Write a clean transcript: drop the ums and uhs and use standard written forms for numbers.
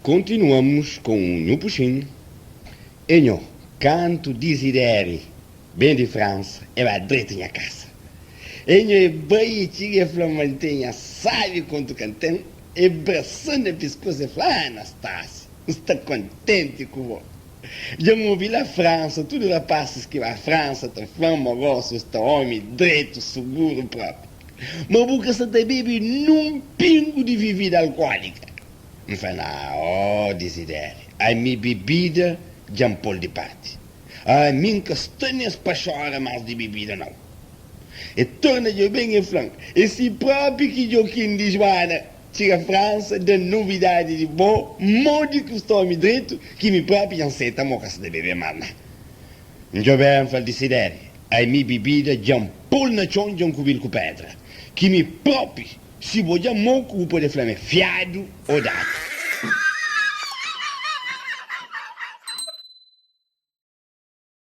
Continuamos com Nhu Puxin e nho kantu Dizideri ben di Fransa e ba dretu nha kasa e nho e bai e txiga e fla mantenha sabi kontu ka N ten e brasan na piskos e fla Anastásia N sta kontenti ku bo dja N obi la Fransa tudu rapasis ki ba Fransa ta fla-m ma gosi bu sta omi dretu suguru propi ma bu ka sta ta bebe nun pingu di vivida alkuólika. N fla, Na, ó Dizideri, ami bibida dja N pô-l di parti. Ami N ka sta nes paxóra más di bibida, nau. E torna djobe-m e fla-m, É si própi ki Djokin di Juana txiga Fransa, da-m novidadi di bo, modi ki bu sta omi dretu, ki mi própi dja N seta ma bu ka sta ta bebe más, na. N djobe, N fla-l, Disideri, ami bibida dja N pô-l na txon, dja N kubi-l ku pédra, ki mi própi Si bo dja moku bu pode fla ma é fiadu ô dadu.